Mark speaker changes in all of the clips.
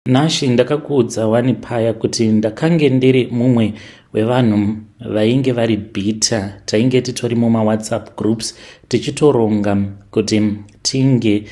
Speaker 1: Nashy ndakakuudza wani paya kuti ndakange ndiri mumwe wevanhu vainge vari bitter. Tainge titori mumawhatsapp groups tichitoronga kuti tinge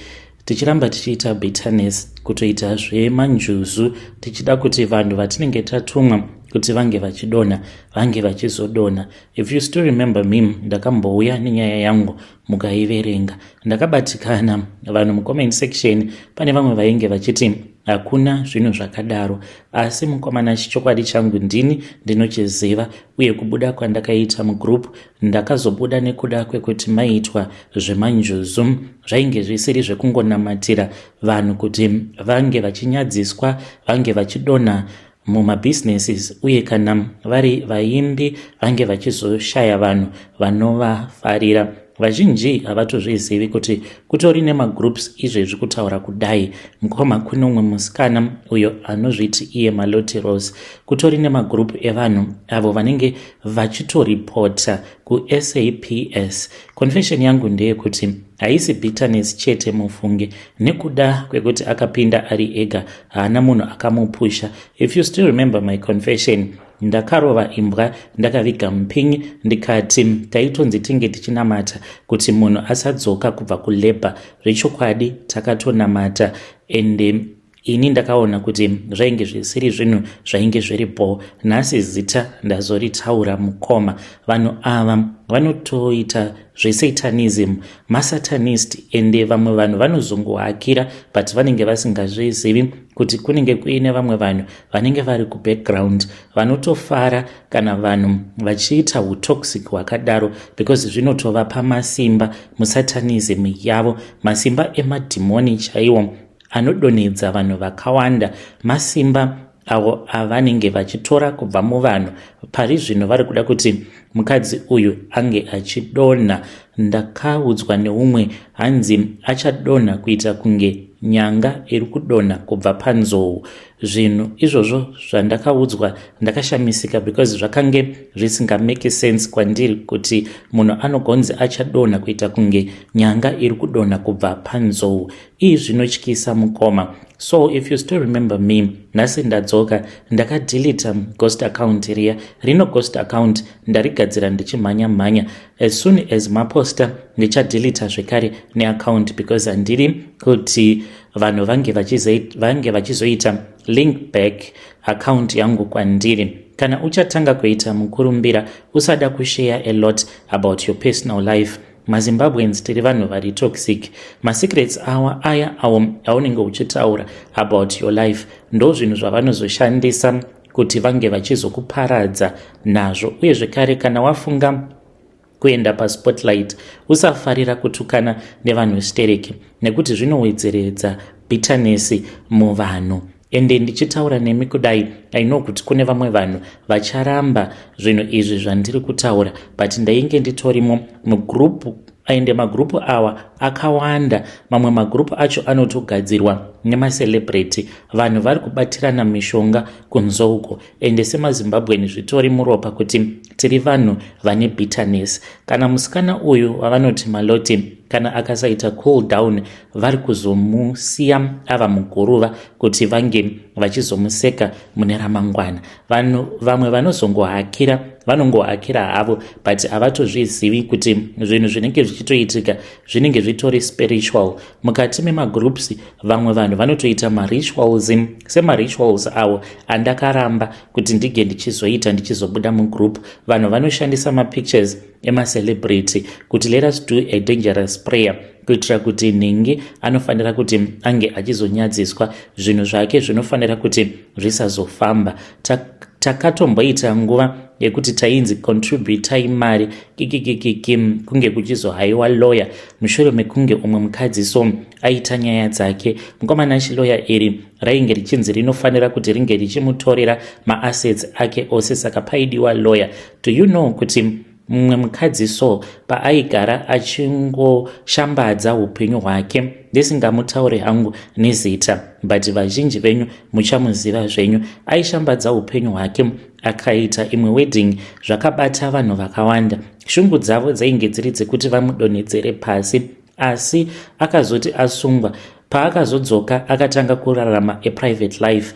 Speaker 1: tichiramba tichiita bitterness, kutoita zvemanjuzu, tichida kuti vanhu vatinenge tatumwa kuti vange vachidonha vange vachizodonha. If you still remember me, ndakambouya nenyaya yangu mukaiverenga. Ndakabatikana vanhu mucomment section, pane vamwe vainge vachiti hakuna zvinhu zvakadaro, asi mukomana, chichokwadi changu ndini ndinochiziva. Uye kubuda kwandakaita mugroup, ndakazobuda nekuda kwekuti maiitwa zvemanjuzu. Zvainge zvisiri zvekungonamatira vanhu kuti vange vachinyadziswa, vange vachidonha mumabhizinesis, uye kana vari vaimbi vange vachizoshaya vanhu vanovafarira. Vazhinji havatozvizivi kuti kutori nemagroups izvezvi. Kutaura kudai, mukoma, kune umwe musikana uyo anozviti iye Maloti Rose. Kutori nemagroup evanhu avo vanenge vachitoripota kuSAPS. Confession yangu ndeyekuti haisi bitterness chete, mufunge, nekuda kwekuti akapinda ari ega, haana munhu akamupusha. If you still remember my confession, ndakarova imbwa ndakaviga mupinyi, ndikati taitonzi tinge tichinamata kuti munhu asadzoka kubva kulabour. Zvechokwadi takatonamata, ende ini ndakaona kuti zvainge zvisiri zvinhu zvainge zviripo. Nhasi zita ndazoritaura, mukoma. Vanhu ava vanotoita zvesatanism, masatanist, ende vamwe vanhu vanozongohakira, but vanenge vasingazvizivi kuti kunenge kuine vamwe vanhu vanenge vari kubackground vanotofara kana vanhu vachiita utoxic hwakadaro, because zvinotovapa masimba musatanism yavo, masimba emadhimoni chaiwo anodonhedza vanhu vakawanda, masimba avo avanenge vachitora kubva muvanhu. Pari zvino vari kuda kuti mukadzi uyu ange achidonha. Ndakaudzwa neumwe, hanzi achadonha kuita kunge nyanga iri kudonha kubva panzou. Zvinhu izvozvo zvandakaudzwa, ndakashamisika because zvakange zvisingamake sense kwandiri kuti munhu anogonzi achadonha kuita kunge nyanga iri kudonha kubva panzou. Ii, zvinotyisa, mukoma. So if you still remember me, nhasi ndadzoka. Ndakadelita ghost account riya. Rino ghost account ndarigadzira ndichimhanya mhanya. As soon as maposta, ndichadelita zvekare neaccount, because handiri kuti vanhu vange vachizoita link back account yangu kwandiri. Kana uchatanga kuita mukurumbira, usada kushare a lot about your personal life. MaZimbabweans tiri vanhu vari toxic. Masecrets awa aya awo aunenge uchitaura about your life ndo zvinhu zvavanozoshandisa kuti vange vachizokuparadza nazvo. Uye zvekare, kana wafunga kuenda paspotlight, usafarira kutukana nevanhu stereki, nekuti zvinowedzeredza bitterness muvanhu. Ende ndichitaura nemi kudai, I know kuti kune vamwe vanhu vacharamba zvinhu izvi zvandiri kutaura, but ndainge nditorimo mugroup, ende magroup awa akawanda. Mamwe magroup acho anotogadzirwa nemacelebrity. Vanhu vari kubatirana mishonga kunze uko, ende semaZimbabweni zvitori muropa kuti tiri vanhu vane bitterness. Kana musikana uyu wavanoti Maloti, kana akasaita cool down, vari kuzomusiya ava muguruva kuti vange vachizomuseka mune ramangwana. Vanhu vamwe vanozongohakira, vanongohakira havo, but havatozvizivi kuti zvinhu zvinenge zvichitoitika zvinenge zvitori spiritual. Mukati memagroups, vamwe vanhu vanotoita marituals, semarituals avo andakaramba kuti ndige ndichizoita ndichizobuda mugroup. Vanhu vanoshandisa mapictures emacelebrity kuti let us do a dangerous prayer kuitira kuti nhingi anofanira kuti ange achizonyadziswa, zvinhu zvake zvinofanira kuti zvisazofamba. Takatomboita nguva yekuti tainzi contributai mari kikikikiki, kunge kuchizohaiwa lawyer mushure mekunge umwe mukadzi so aita nyaya dzake. Mukomana, chiloya iri rainge richinzi rinofanira kuti ringe richimutorera maassets ake ose, saka paidiwa lawyer. Do you know kuti mumwe mukadzi so paaigara achingoshambadza upenyu hwake, ndisingamutauri hangu nezita, but vazhinji venyu muchamuziva zvenyu, aishambadza upenyu hwake, akaita imwe wedding, zvakabata vanhu vakawanda. Shungu dzavo dzainge dziri dzekuti vamudonhedzere pasi, asi akazoti asungwa. Paakazodzoka akatanga kurarama a private life.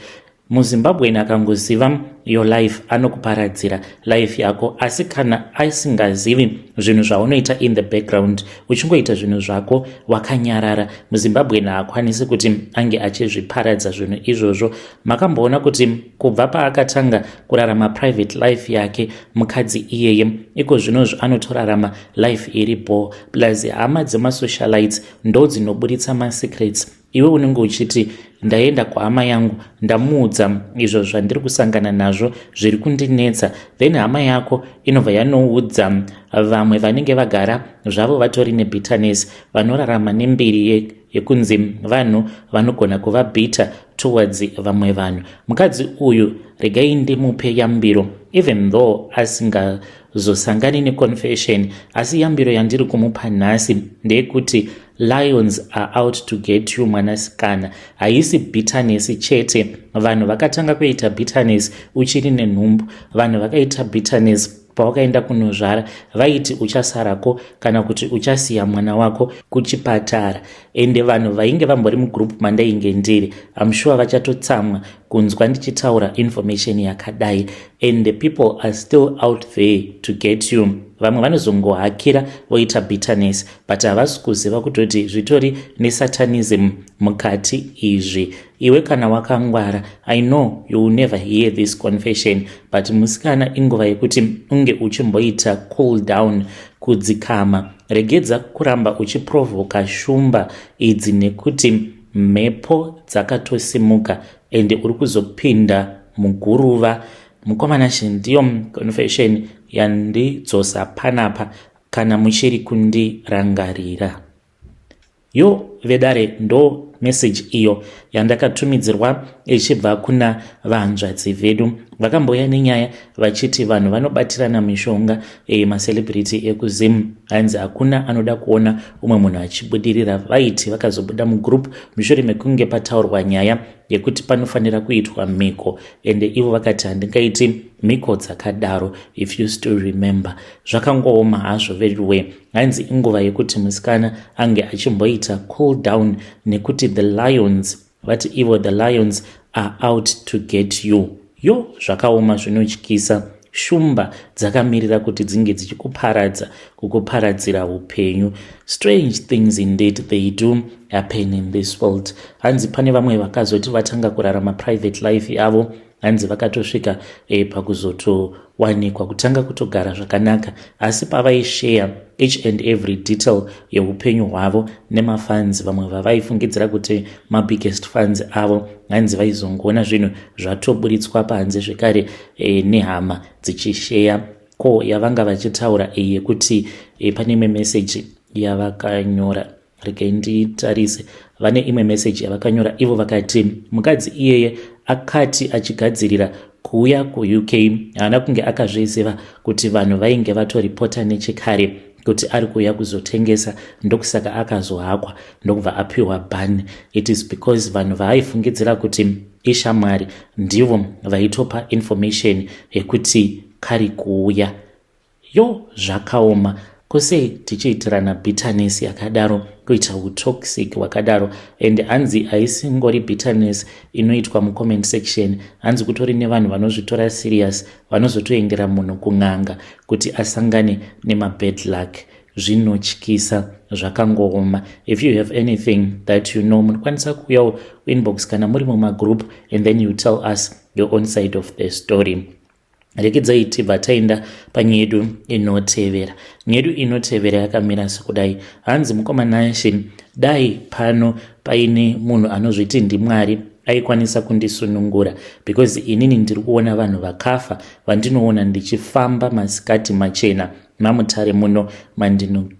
Speaker 1: MuZimbabwean akangoziva your life, anokuparadzira life yako, asi kana asingazivi zvinhu zvaunoita in the background, uchingoita zvinhu zvako wakanyarara, muZimbabwean haakwanisi kuti ange achizviparadza zvinhu izvozvo. Makamboona kuti kubva paakatanga kurarama private life yake mukadzi iyeye, iko zvinozvo anotorarama life iri bo. Plus hama dzemasocialites ndo dzinoburitsa masecrets. Iwe unenge uchiti, "Ndaenda kuhama yangu, ndamuudza izvo zvandiri kusangana nazvo, zviri kundinetsa." Then hama yako inobva yanoudza vamwe vanenge vagara zvavo vatori nebitterness, vanorarama nembiri yekunzi vanhu vanogona kuva bitter towards vamwe vanhu. Mukadzi uyu, regai ndimupe yambiro. Even though asingazosangani neconfession, asi yambiro yandiri kumupa nhasi ndeyekuti lions are out to get you, mwanasikana. Haisi bitterness chete. Vanhu vakatanga kuita bitterness uchiri nenhumbu. Vanhu vakaita bitterness pawakaenda kunozvara, vaiti uchasarako kana kuti uchasiya mwana wako kuchipatara. Ende vanhu vainge vambori mugroup mandainge ndiri, am sure vachatotsamwa kunzwa ndichitaura information yakadai. And the people are still out there to get you. Vamwe vanozongohakira voita bitterness, but havasi kuziva kutoti zvitori nesatanism mukati izvi. Iwe kana wakangwara, I know you will never hear this confession, but musikana, inguva yekuti unge uchimboita cool down, kudzikama. Regedza kuramba uchiprovoka shumba idzi, nekuti mhepo dzakatosimuka ende uri kuzopinda muguruva. Mukomana, ndiyo confession yandidzosa panapa, kana muchiri kundirangarira. Yo vedare, ndo meseji iyo yandakatumidzirwa ichibva kuna vanzvadzi vedu vakambouya nenyaya vachiti vanhu vanobatirana mishonga, macelebrity ekuZim. Hanzi hakuna anoda kuona umwe munhu achibudirira. Vaiti vakazobuda mugroup mushure mekunge pataurwa nyaya yekuti panofanira kuitwa mhiko, ende ivo vakati, "Handingaiti mhiko dzakadaro." If you still remember, zvakangooma hazvo very well. Hanzi inguva yekuti musikana ange achimboita cool down, nekuti the lions, vati ivo, the lions are out to get you. Yo, zvakaoma, zvinotyisa. Shumba dzakamirira kuti dzinge dzichikuparadza, kukuparadzira upenyu. Strange things indeed, they do happen in this world. Hanzi pane vamwe vakazoti vatanga kurarama private life yavo, hanzi vakatosvika pakuzotowanikwa kutanga kutogara zvakanaka, asi pavaisheya each and every detail yeupenyu hwavo nemafans, vamwe vavaifungidzira kuti mabiggest fans avo, hanzi vaizongoona zvinhu zvatoburitswa panze zvekare nehama dzichisheya. Ko yavanga vachitaura iyi yekuti pane imwe meseji yavakanyora, regai nditarise. Vane imwe meseji yavakanyora ivo, vakati mukadzi iyeye akati achigadzirira kuuya kuUK, haana kunge akazviziva kuti vanhu vainge vatoripota nechekare kuti ari kuuya kuzotengesa. Ndokusaka akazohakwa, ndokubva apiwa ban. It is because vanhu vaaifungidzira kuti ishamwari ndivo vaitopa information yekuti kari kuuya. Yo, zvakaoma. Kose tichiitirana bitterness yakadaro, kuita utoxic hwakadaro. And hanzi haisingori bitterness inoitwa mucomment section. Hanzi kutori nevanhu vanozvitora serious, vanozotoendera munhu kun'anga kuti asangane nemabad luck. Zvinotyisa, zvakangooma. If you have anything that you know, munokwanisa kuuyawo inbox kana muri mumagroup, and then you tell us your own side of the story. Rekedzai tibva taenda panyaya yedu inotevera. Nyaya yedu inotevera yakamira sekudai. Hanzi, "Mukomana Nashe, dai pano paine munhu anozviti ndiMwari aikwanisa kundisunungura, because inini ndiri kuona vanhu vakafa vandinoona ndichifamba masikati machena maMutare muno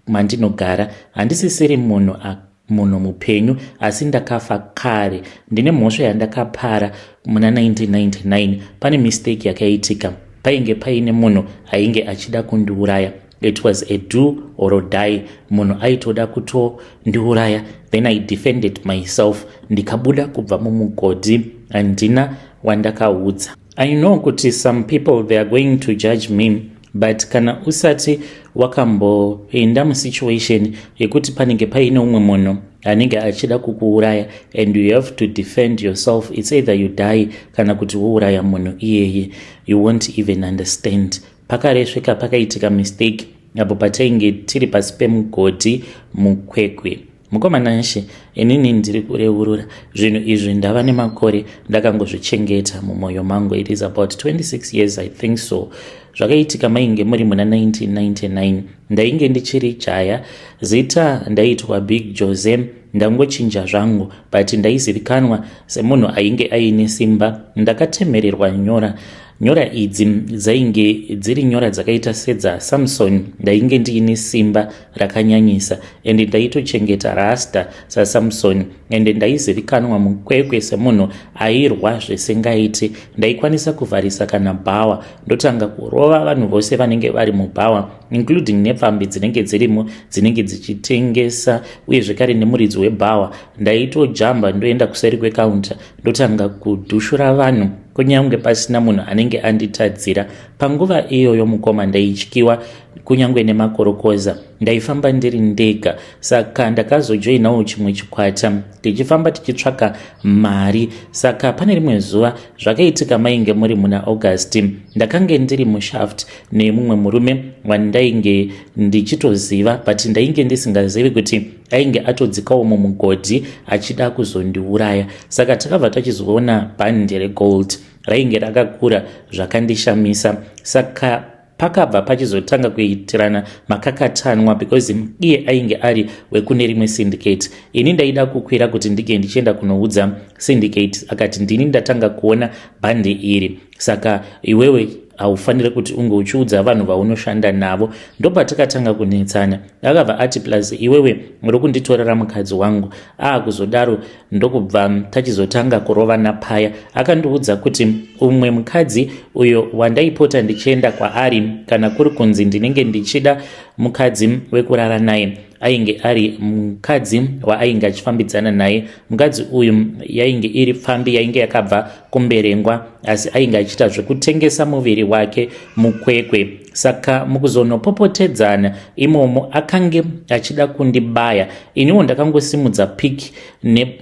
Speaker 1: mandinogara. Handisisiri munhu mupenyu, asi ndakafa kare. Ndine mhosva yandakapara muna 1999. Pane mistake yakaitika, painge paine munhu ainge achida kundiuraya. It was a do or die. Munhu aitoda kutondiuraya. Then I defended myself, ndikabuda kubva mumugodhi. Handina wandakaudza. I know kuti some people, they are going to judge me, but kana usati wakamboenda musituation yekuti panenge paine umwe munhu anenge achida kukuuraya and you have to defend yourself. It's either you die kana kuti wouraya munhu iyeye. You won't even understand. Pakaresveka, pakaitika mistake apo patainge tiri pasi pemugodhi muKwekwe. Mukoma Nashe, inini ndiri kureurura zvinhu izvi, ndava nemakore ndakangozvichengeta mumwoyo mangu. It is about 26 years, I think so. Zvakaitika mainge muri muna 1999. Ndainge ndichiri jaya. Zita ndaitwa Big Jose, ndangochinja zvangu, but ndaizivikanwa semunhu ainge aine simba. Ndakatemererwa nyora. Nyora idzi dzainge dziri nyora dzakaita sedzaSamson. Ndainge ndiine simba rakanyanyisa ende ndaitochengeta rasta saSamson, ende ndaizivikanwa muKwekwe semunhu airwa zvisingaiti. Ndaikwanisa kuvharisa kana bhawa, ndotanga kurova vanhu vose vanenge vari mubhawa, including nepfambi dzinenge dzirimo, dzinenge dzichitengesa, uye zvekare nemuridzi webhawa. Ndaitojamba ndoenda kuseri kwekaunta, ndotanga kudhushura vanhu kunyange pasina munhu anenge anditadzira. Panguva iyoyo, mukoma, ndaityiwa kunyange nemakorokoza. Ndaifamba ndiri ndega, saka ndakazojoinawo chimwe chikwata, tichifamba tichitsvaka mari. Saka pane rimwe zuva, zvakaitika mainge muri muna August, ndakange ndiri mushaft nemumwe murume wandainge ndichitoziva, but ndainge ndisingazivi kuti ainge atodzikawo mumugodhi achida kuzondiuraya. Saka takabva tachizoona bhandi regold rainge rakakura zvakandishamisa. Saka pakabva pachizotanga kuitirana makakatanwa, because iye ainge ari wekune rimwe syndicate. Ini ndaida kukwira kuti ndinge ndichienda kunoudza syndicate. Akati, "Ndini ndatanga kuona bhandi iri, saka iwewe haufaniri kuti unge uchiudza vanhu vaunoshanda navo." Ndopatakatanga kunetsana. Akabva ati, "Plus iwewe uri kunditorera mukadzi wangu." Aakuzodaro, ndokubva tachizotanga kurovana paya. Akandiudza kuti umwe mukadzi uyo wandaipota ndichienda kwaari kana kuri kunzi ndinenge ndichida mukadzi wekurara naye, ainge ari mukadzi waainge achifambidzana naye. Mukadzi uyu yainge iri pfambi yainge yakabva kuMberengwa, asi ainge achiita zvekutengesa muviri wake muKwekwe. Saka mukuzonopopotedzana imomo, akange achida kundibaya. Iniwo ndakangosimudza piki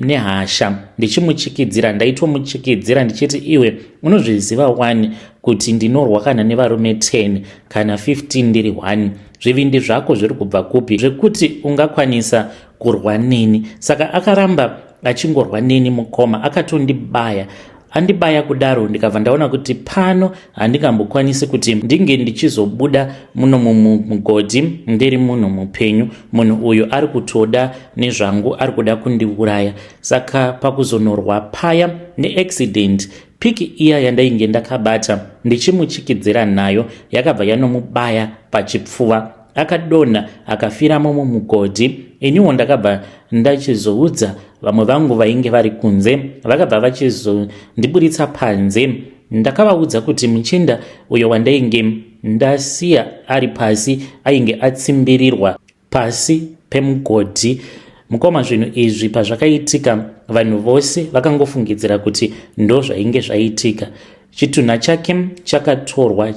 Speaker 1: nehasha ndichimuchikidzira. Ndaitomuchikidzira ndichiti, "Iwe unozviziva wani kuti ndinorwa kana nevarume 10 kana 15 ndiri 1. Zvivindi zvako zviri kubva kupi zvekuti ungakwanisa kurwa neni?" Saka akaramba achingorwa neni, mukoma, akatondibaya. Andibaya kudaro, ndikabva ndaona kuti pano handingambokwanisi kuti ndinge ndichizobuda muno mumugodhi ndiri munhu mupenyu. Munhu uyu ari kutoda nezvangu, ari kuda kundiuraya. Saka pakuzonorwa paya, neaccident, piki iya yandainge ndakabata ndichimuchikidzira nayo yakabva yanomubaya pachipfuva. Akadonha, akafiramo mumugodhi. Iniwo ndakabva ndachizoudza vamwe vangu vainge vari kunze. Vakabva vachizondiburitsa panze. Ndakavaudza kuti muchinda uyo wandainge ndasiya ari pasi ainge atsimbirirwa pasi pemugodhi. Mukoma, zvinhu izvi pazvakaitika, vanhu vose vakangofungidzira kuti ndo zvainge zvaitika. Chitunha chake chakatorwa,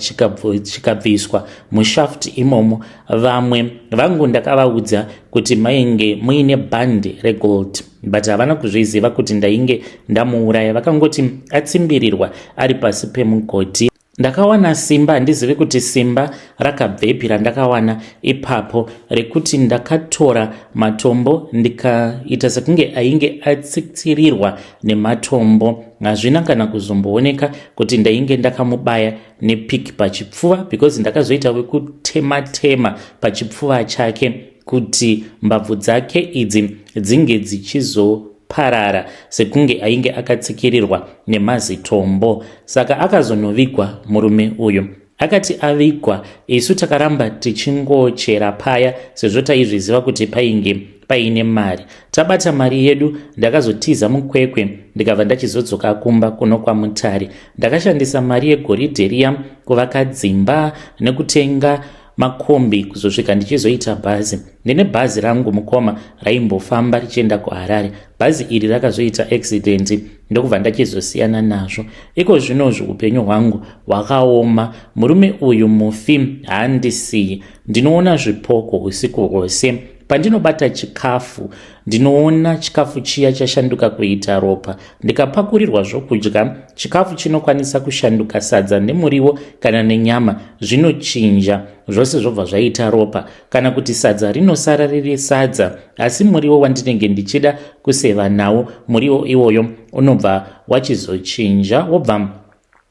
Speaker 1: chikabviswa mushaft imomo. Vamwe vangu ndakavaudza kuti mainge muine bhandi regold, but havana kuzviziva kuti ndainge ndamuuraya. Vakangoti atsimbirirwa ari pasi pemugodhi. Ndakawana simba, handizivi kuti simba rakabvepi randakawana ipapo, rekuti ndakatora matombo, ndikaita sekunge ainge atsitsirirwa nematombo. Hazvina kana kuzombooneka kuti ndainge ndakamubaya nepiki pachipfuva, because ndakazoita wekutema-tema pachipfuva chake kuti mbabvu dzake idzi dzinge dzichizoparara sekunge ainge akatsikirirwa nemazitombo. Saka akazonovigwa murume uyu. Akati avigwa, isu takaramba tichingochera paya, sezvo taizviziva kuti painge paine mari. Tabata mari yedu, ndakazotiza muKwekwe, ndikabva ndachizodzoka kumba kuno kwaMutare. Ndakashandisa mari yegoridhe riya kuvaka dzimba nekutenga makombi, kuzosvika ndichizoita bhazi. Ndine bhazi rangu, mukoma, raimbofamba richienda kuHarare. Bhazi iri rakazoita accident, ndokubva ndachizosiyana nazvo. Iko zvinozvi upenyu hwangu hwakaoma. Murume uyu mufi haandisiyi. Ndinoona zvipoko usiku hwose. Pandinobata chikafu, ndinoona chikafu chiya chashanduka kuita ropa. Ndikapakurirwa zvokudya, chikafu chinokwanisa kushanduka sadza nemuriwo kana nenyama zvinochinja zvose zvobva zvaita ropa, kana kuti sadza rinosara riri sadza asi muriwo wandinenge ndichida kuseva nawo muriwo iwoyo unobva wachizochinja wobva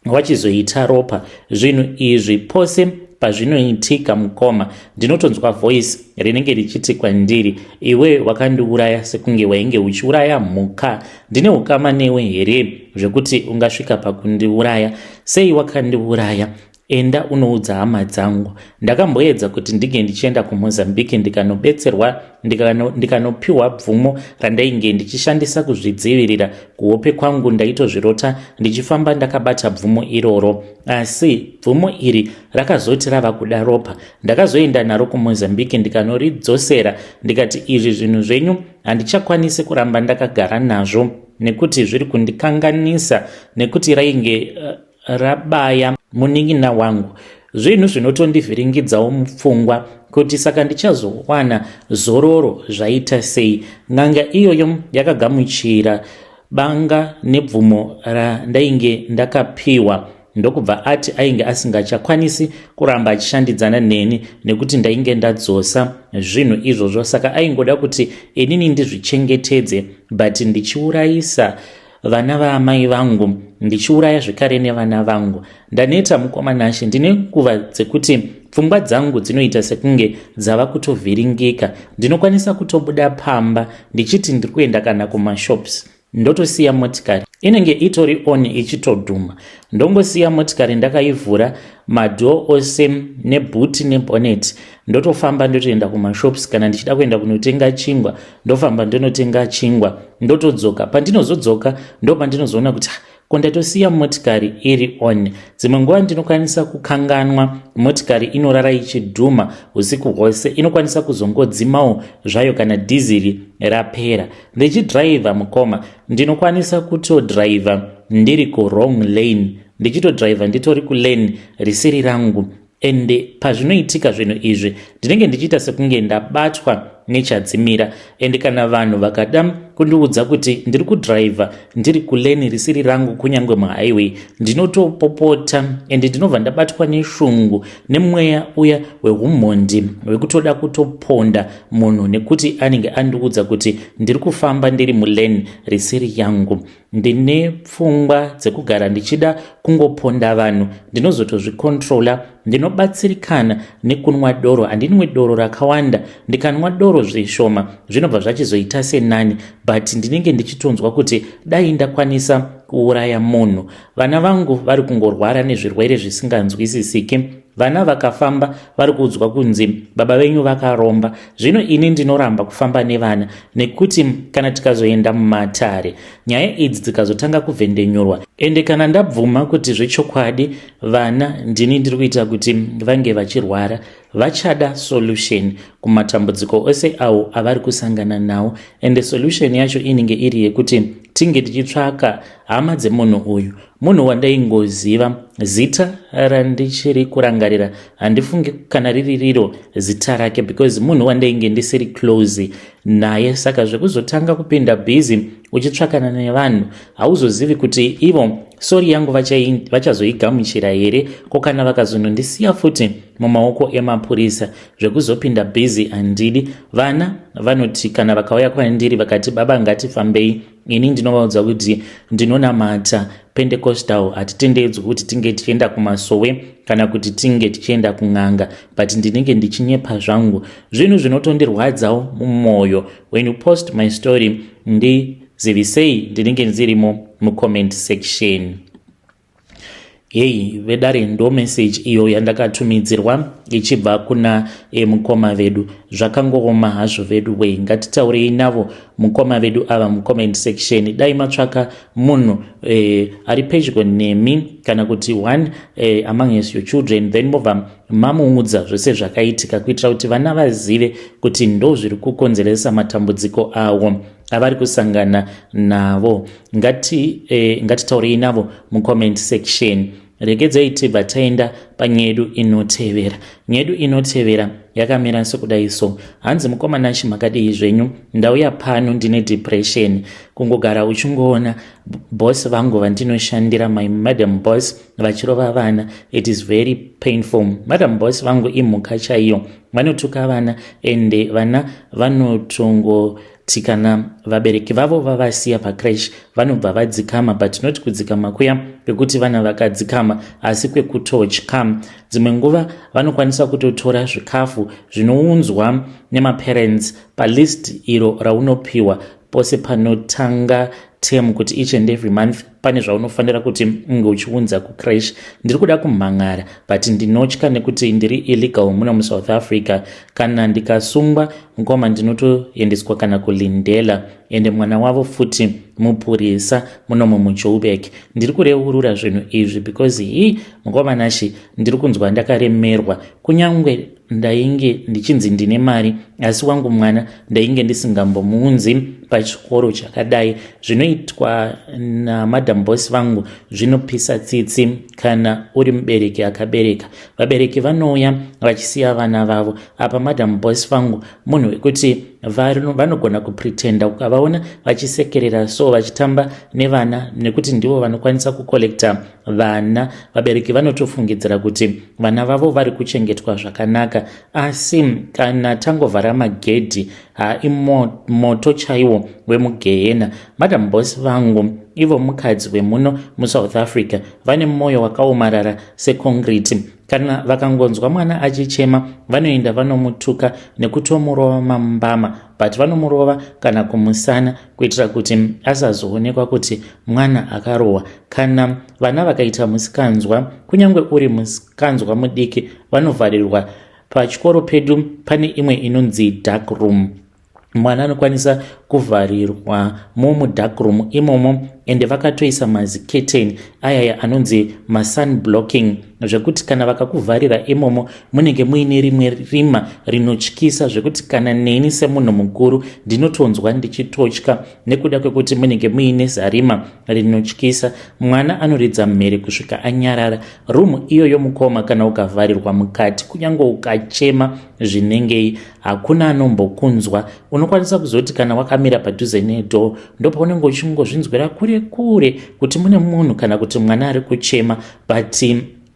Speaker 1: wachizoita ropa. Zvinhu izvi pose pazvinoitika mukoma, ndinotonzwa voice rinenge richiti kwandiri, "Iwe wakandiuraya sekunge wainge uchiuraya mhuka. Ndine ukama newe here zvekuti ungasvika pakundiuraya? Sei wakandiuraya? Enda unoudza hama dzangu." Ndakamboedza kuti ndinge ndichienda kuMozambique ndikanobetserwa, ndikanopiwa bvumo randainge ndichishandisa kuzvidzivirira. Kuhope kwangu ndaitozvirota ndichifamba ndakabata bvumo iroro, asi bvumo iri rakazoti rava kuda ropa. Ndakazoenda naro kuMozambique ndikanoridzosera, ndikati izvi zvinhu zvenyu handichakwanisi kuramba ndakagara nazvo nekuti zviri kundikanganisa, nekuti rainge rabaya munin'ina wangu. Zvinhu zvinotondivhiringidzawo mupfungwa kuti saka ndichazowana zororo zvaita sei? N'anga iyoyo yakagamuchira banga nebvumo randainge ndakapiwa, ndokubva ati ainge asingachakwanisi kuramba achishandidzana neni nekuti ndainge ndadzosa zvinhu izvozvo, saka aingoda kuti inini ndizvichengetedze, but ndichiurayisa vana vaamai vangu, ndichiuraya zvekare nevana vangu. Ndaneta mukoma Nashe. Ndine nguva dzekuti pfungwa dzangu dzinoita sekunge dzava kutovhiringika. Ndinokwanisa kutobuda pamba ndichiti ndiri kuenda kana kumashops, ndotosiya motikari inenge itori on ichitodhuma. Ndongosiya motikari ndakaivhura madoor ose neboot nebonnet, ndotofamba ndotoenda kumashops. Kana ndichida kuenda kunotenga chingwa, ndofamba ndonotenga chingwa, ndotodzoka. Pandinozodzoka ndo pandinozoona kuti ko ndatosiya motikari iri on. Dzimwe nguva ndinokwanisa kukanganwa, motikari inorara ichidhuma usiku hwose, inokwanisa kuzongodzimawo zvayo kana dhiziri rapera. Ndichidhiraivha mukoma, ndinokwanisa kutodhiraivha ndiri kuwrong lane, ndichitodhiraivha nditori kulane risiri rangu. Ende pazvinoitika zvinhu izvi ndinenge ndichiita sekunge ndabatwa nechadzimira. Ende kana vanhu vakada kundiudza kuti ndiri kudhiraivha ndiri kulane risiri rangu, kunyange muhighway, ndinotopopota ende ndinobva ndabatwa neshungu nemweya uya weumhondi wekutoda kutoponda munhu nekuti anenge andiudza kuti ndiri kufamba ndiri mulane risiri yangu. Ndine pfungwa dzekugara ndichida kungoponda vanhu. Ndinozotozvikontrola. Ndinobatsirikana nekunwa doro. Handinwe doro rakawanda. Ndikanwa doro zvishoma zvinobva zvachizoita senani, but ndinenge ndichitonzwa kuti dai ndakwanisa kuuraya munhu. Vana vangu vari kungorwara nezvirwere zvisinganzwisisiki. Vana vakafamba vari kuudzwa kunzi baba venyu vakaromba. Zvino ini ndinoramba kufamba nevana nekuti kana tikazoenda mumatare, nyaya idzi dzikazotanga kuvhendenyurwa, ende kana ndabvuma kuti zvechokwadi vana ndini ndiri kuita kuti vange vachirwara, vachada solution kumatambudziko ose awo avari kusangana nawo. Ende solution yacho inenge iri yekuti tinge tichitsvaka hama dzemunhu uyu. Munhu wandaingoziva, zita randichiri kurangarira, handifungi kana riri riro zita rake, because munhu wandainge ndisiri close naye. Saka zvekuzotanga kupinda busy uchitsvakana nevanhu, hauzozivi kuti ivo sorry yangu vachazoigamuchira here. Ko kana vakazonondisiya futi mumaoko emapurisa? Zvekuzopinda busy handidi. Vana vanoti kana vakauya kwandiri vakati, "Baba, ngatifambei," ini ndinovaudza kuti ndinonamata Pentecostal, hatitendedzwi kuti tinge tichienda kumasowe kana kuti tinge tichienda kun'anga, but ndinenge ndichinyepa zvangu. Zvinhu zvinotondirwadzawo mumwoyo. When you post my story, ndizivisei, ndinenge ndirimo mucomment section. Hei vedare, ndo message iyo yandakatumidzirwa ichibva kuna mukoma vedu. Zvakangooma hazvo vedu wei. Ngatitaurei navo mukoma vedu ava mucomment section. Dai matsvaka munhu ari pedyo nemi kana kuti one among your children, then mobva mamuudza zvose zvakaitika kuitira kuti vana vazive kuti ndo zviri kukonzeresa matambudziko avo avari kusangana navo. Ngatitaurei navo mucomment section. Regedzai tibva taenda. panyaya yedu inotevera. Nyaya yedu inotevera yakamira sekudai so. Hanzi mukoma Nashi makadii zvenyu? Ndauya pano ndine depression. Kungogara uchingoona boss vangu vandinoshandira my madam boss vachirova vana it is very painful. Madam boss vangu imhuka chaiyo. Vanotuka vana ende vana vanotongoti kana vabereki vavo vavasiya pacrash vanobva vadzikama but not kudzikama kuya kwekuti vana vakadzikama asi kwekutotya. Dzimwe nguva vanokwanisa kutotora zvikafu zvinounzwa nemaparents palist iro raunopiwa pose panotanga term kuti each and every month pane zvaunofanira kuti unge uchiunza kucrash. Ndiri kuda kumhan'ara but ndinotya nekuti ndiri illegal muno muSouth Africa. Kana ndikasungwa mukoma ndinotoendeswa kana kuLindela ende mwana wavo futi mupurisa munomo muJoburg. Ndiri kureurura zvinhu izvi because hii mukoma Nashi ndiri kunzwa ndakaremerwa. Kunyangwe ndainge ndichinzi ndine mari asi wangu mwana ndainge ndisingambomuunzi pachikoro chakadai. Zvinoitwa namadam boss vangu zvinopisa tsitsi kana uri mubereki akabereka. Vabereki vanouya vachisiya vana vavo. Apa madam boss vangu munhu wekuti vanogona kupretenda ukavaona vachisekerera so vachitamba nevana nekuti ndivo vanokwanisa kucollecta vana. Vabereki vanotofungidzira kuti vana vavo vari kuchengetwa zvakanaka asi kana tangovhara magedhi moto chaiwo wemugehena. Madam boss vangu ivo mukadzi wemuno muSouth Africa vane mwoyo wakaomarara seconcrete. Kana vakangonzwa mwana achichema vanoenda vanomutuka nekutomurova mambama but vanomurova kana kumusana kuitira kuti asazoonekwa kuti mwana akarohwa. Kana vana vakaita musikanzwa kunyange uri musikanzwa mudiki vanovharirwa. Pachikoro pedu pane imwe inonzi dark room. Mwana anokwanisa kuvharirwa mudark room imomo ende vakatoisa maziketeni ayaya anonzi masun blocking zvekuti kana vakakuvharira imomo munenge muine rimwe rima rinotyisa zvekuti kana neni semunhu mukuru ndinotonzwa ndichitotya nekuda kwekuti munenge muine zarima rinotyisa. Mwana anoridza mhere kusvika anyarara. Rumu iyoyo mukoma kana ukavharirwa mukati kunyange ukachema zvinengei hakuna anombokunzwa. Unokwanisa kuzoti kana wakamira padhuze nedoor ndopaunenge uchingozvinzwira kure kure kuti mune munhu kana kuti mwana ari kuchema but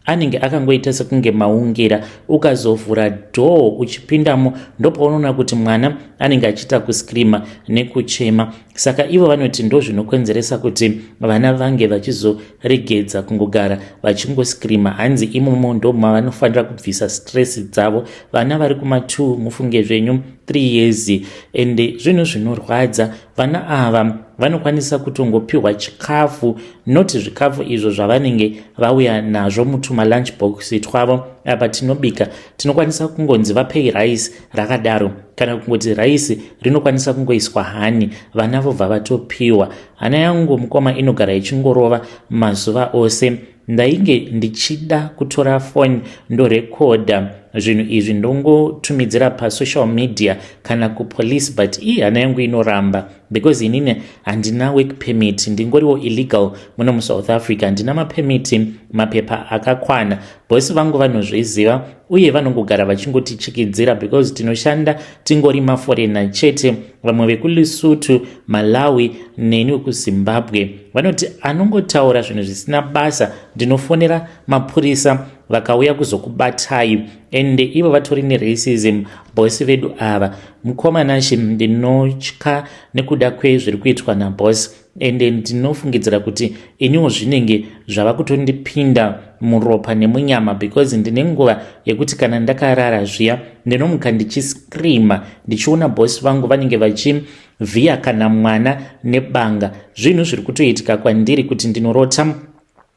Speaker 1: anenge akangoita sekunge maungira. Ukazovhura door uchipindamo ndopaunoona kuti mwana anenge achiita kuscreama nekuchema. Saka ivo vanoti ndo zvinokonzeresa kuti vana vange vachizoregedza kungogara vachingoscreama. Hanzi imomo ndo mavanofanira kubvisa stress dzavo. Vana vari kuma2 mufunge zvenyu 3 years ende zvinhu zvinorwadza. Vana ava vanokwanisa kutongopiwa chikafu noti zvikafu izvo zvavanenge vauya nazvo mutuma lunch box twavo. Apa tinobika tinokwanisa kungonzi vapei rice rakadaro kana kungoti rice rinokwanisa kungoiswa hani vana vobva vatopiwa. Hana yangu mukoma inogara ichingorova mazuva ose. Ndainge ndichida kutora foni ndorekodha zvinhu izvi ndongotumidzira pasocial media kana kupolice but ii hana yangu inoramba because inini handina work permit, ndingoriwo illegal muno muSouth Africa. Handina mapermit, mapepa akakwana. Bosi vangu vanozviziva uye vanongogara vachingotichikidzira because tinoshanda tingori maforeigner chete, vamwe vekuLesotho, Malawi neni wekuZimbabwe. Vanoti anongotaura zvinhu zvisina basa ndinofonera mapurisa vakauya kuzokubatai. Ende ivo vatori neracism bosi vedu ava. Mukoma Nashi, ndinotya nekuda kwezviri kuitwa nabosi ende ndinofungidzira kuti iniwo zvinenge zvava kutondipinda muropa nemunyama because ndine nguva yekuti kana ndakarara zviya ndinomuka ndichiscreama ndichiona bosi vangu vanenge vachivhiya kana mwana nebanga. Zvinhu zviri kutoitika kwandiri kuti ndinorota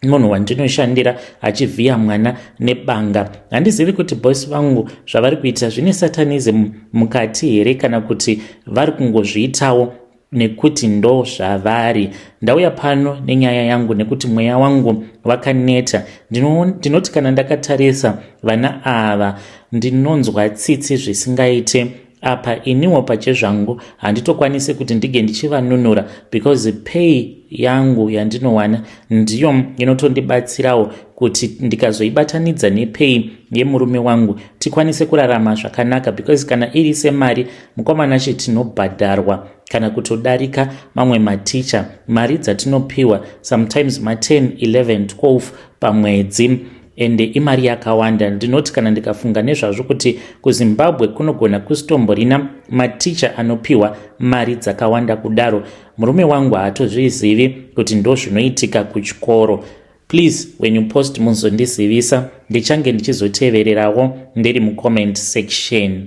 Speaker 1: munhu wandinoshandira achivhiya mwana nebanga. Handizivi kuti bosi vangu zvavari kuita zvine satanism mukati here kana kuti vari kungozviitawo nekuti ndo zvavari. Ndauya pano nenyaya yangu nekuti mweya wangu wakaneta. Ndinoti kana ndakatarisa vana ava ndinonzwa tsitsi zvisingaite. Apa iniwo pachezvangu handitokwanisi kuti ndige ndichivanunura because pay yangu yandinowana ndiyo inotondibatsirawo kuti ndikazoibatanidza nepay yemurume wangu tikwanise kurarama zvakanaka, because kana iri semari, mukoma Nashe, tinobhadharwa kana kutodarika mamwe maticha. Mari dzatinopiwa sometimes ma10, 11, 12 pamwedzi, ende imari yakawanda. Ndinoti kana ndikafunga nezvazvo kuti kuZimbabwe kunogona kusitomborina maticha anopiwa mari dzakawanda kudaro. Murume wangu haatozvizivi kuti ndo zvinoitika kuchikoro. Please, when you post, muzondizivisa, ndichange ndichizotevererawo ndiri mucomment section.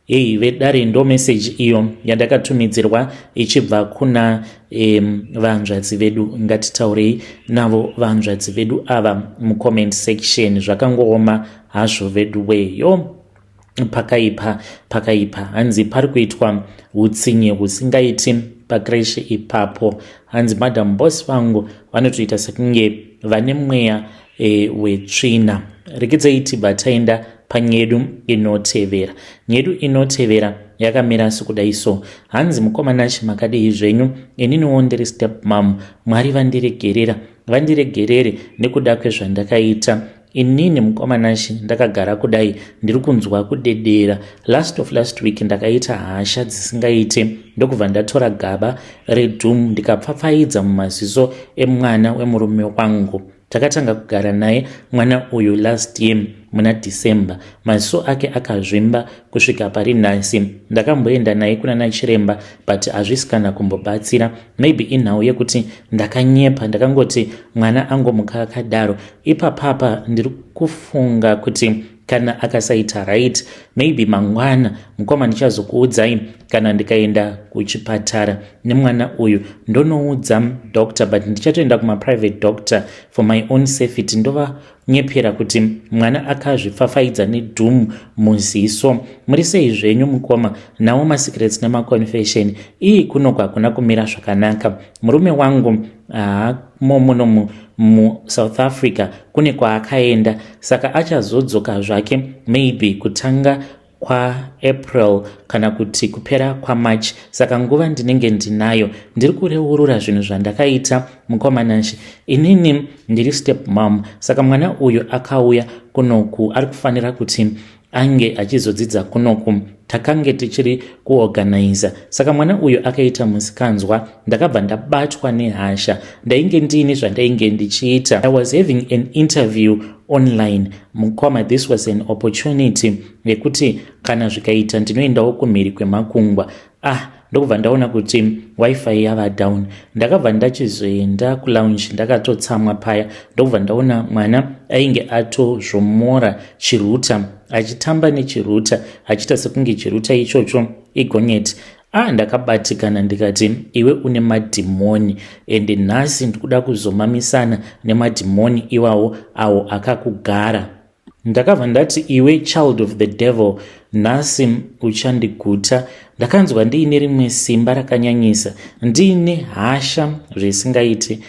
Speaker 1: Ei vedare, ndo meseji iyo yandakatumidzirwa ichibva kuna vanzvadzi vedu. Ngatitaurei navo vanzvadzi vedu ava mucomment section. Zvakangooma hazvo vedu weyo, pakaipa, pakaipa. Hanzi pari kuitwa utsinye husingaiti pacreche ipapo. Hanzi Madam Boss vangu vanotoita sekunge vane mweya wetsvina. Rekedzei tibva taenda panyedu inotevera. Nyedu inotevera yakamira sekudai so. Hanzi, "Mukoma Nashe, makadii zvenyu? Ininiwo ndiri step mum. Mwari vandiregerera, vandiregerere nekuda kwezvandakaita. Inini, mukoma Nashe, ndakagara kudai ndiri kunzwa kudedera. Last of last week ndakaita hasha dzisingaite, ndokubva ndatora gaba reDoom ndikapfapfaidza mumaziso emwana wemurume wangu. Takatanga kugara naye mwana uyu last year muna December. Maziso ake akazvimba kusvika pari nhasi. Ndakamboenda naye kuna nachiremba, but hazvisi kana kumbobatsira. Maybe inhau yekuti ndakanyepa, ndakangoti mwana angomuka akadaro. Ipapapa ndiri kufunga kuti kana akasaita right, maybe mangwana, mukoma, ndichazokuudzai kana ndikaenda kuchipatara nemwana uyu, ndonoudza doctor, but ndichatoenda kumaprivate doctor for my own safety. Ndovanyepera kuti mwana akazvipfapfaidza neDoom muziso. Muri sei zvenyu, mukoma? Nawo masecrets nemaconfession ii, kunoku hakuna kumira zvakanaka. Murume wangu haamo muno muSouth Africa, kune kwaakaenda, saka achazodzoka zvake maybe kutanga kwaApril kana kuti kupera kwaMarch, saka nguva ndinenge ndinayo. Ndiri kureurura zvinhu zvandakaita. Mukoma Nashe, inini ndiri step mom, saka mwana uyu akauya kunoku ari kufanira kuti ange achizodzidza kunoku. Takange tichiri kuorganiza, saka mwana uyu akaita musikanzwa. Ndakabva ndabatwa nehasha. Ndainge ndiine zvandainge ndichiita. I was having an interview online. Mukoma, this was an opportunity yekuti kana zvikaita ndinoendawo kumhiri kwemakungwa. Ah, ndokubva ndaona kuti WiFi yava down. Ndakabva ndachizoenda kulounge ndakatotsamwa paya, ndokubva ndaona mwana ainge atozvomora chirouter, achitamba nechirouter, achiita sekunge chirouter ichocho igonyeti. Ah, ndakabatikana, ndikati, 'Iwe une madhimoni, ende nhasi ndikuda kuzomamisana nemadhimoni iwawo awo akakugara.' Ndakabva ndati, 'Iwe child of the devil, nhasi uchandiguta.' Ndakanzwa ndiine rimwe simba rakanyanyisa, ndiine hasha zvisingaiti.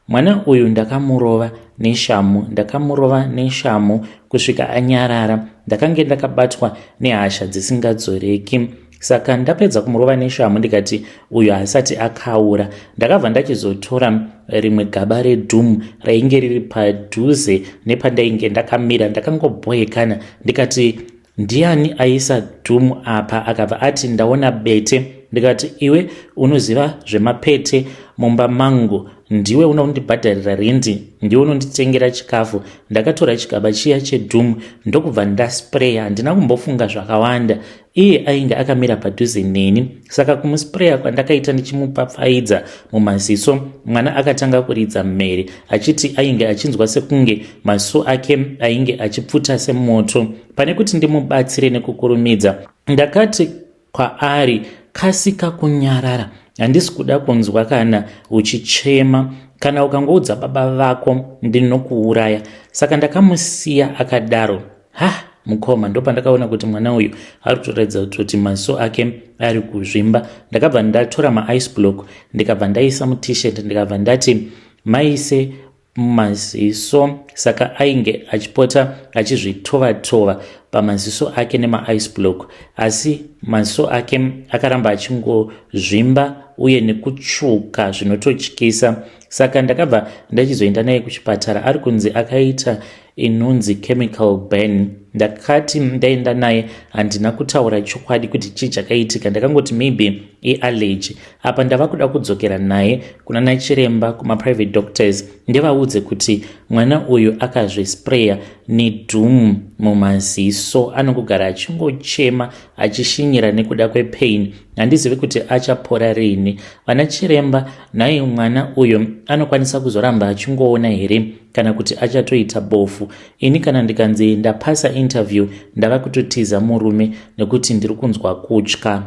Speaker 1: Mwana uyu ndakamurova neshamu, ndakamurova neshamu kusvika anyarara. Ndakange ndakabatwa nehasha dzisingadzoreki. Saka ndapedza kumurova neshamu, ndikati uyu haasati akaura. Ndakabva ndachizotora rimwe gaba reDoom rainge riri padhuze nepandainge ndakamira. Ndakangobhoekana, ndikati, 'Ndiani aisa Doom apa?' Akabva ati, 'Ndaona bete.' Ndikati, 'Iwe unoziva zvemapete mumba mangu? Ndiwe unondibhadharira rendi, ndiwe unonditengera chikafu.' Ndakatora chigaba chiya cheDoom, ndokubva ndaspreya. Handina kumbofunga zvakawanda. Iye ainge akamira padhuze neni, saka kumuspreya kwandakaita ndichimupapfaidza mumaziso, mwana akatanga kuridza mhere achiti ainge achinzwa sekunge maziso ake ainge achipfuta semoto. Pane kuti ndimubatsire nekukurumidza, ndakati kwaari, 'Kasika kunyarara, handisi kuda kunzwa kana uchichema. Kana ukangoudza baba vako, ndinokuuraya.' Saka ndakamusiya akadaro. Ha, mukoma, ndopandakaona kuti mwana uyu ari kutoratidza kutoti maziso ake ari kuzvimba. Ndakabva ndatora maice block, ndikabva ndaisa muT-shirt, ndikabva ndati maise Mumaziso, saka ainge achipota achizvitova-tova pamaziso ake nemaice block, asi maziso ake akaramba achingozvimba uye nekutsvuka zvinototyisa. Saka ndakabva ndachizoenda naye kuchipatara, ari kunzi akaita inonzi chemical burn. Ndakati ndaenda naye, handina kutaura chokwadi kuti chii chakaitika, ndakangoti maybe iallergy. Apa ndava kuda kudzokera naye kuna nachiremba kumaprivate doctors, ndivaudze kuti mwana uyu akazvispreya neDoom mumaziso, anongogara achingochema achishinyira nekuda kwepain. Handizivi kuti achapora rini. Vana chiremba, nhai, mwana uyu anokwanisa kuzoramba achingoona here kana kuti achatoita bofu? Ini kana ndikanzi ndapasa interview, ndava kutotiza murume nekuti ndiri kunzwa kutya.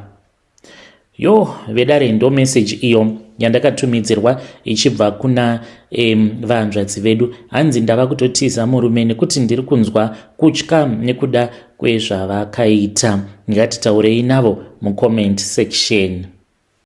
Speaker 1: Yo vedare, ndo meseji iyo yandakatumidzirwa ichibva kuna vahanzvadzi vedu. Hanzi ndava kutotiza murume nekuti ndiri kunzwa kutya nekuda kwezvavakaita. Ngatitaurei navo mucomment section.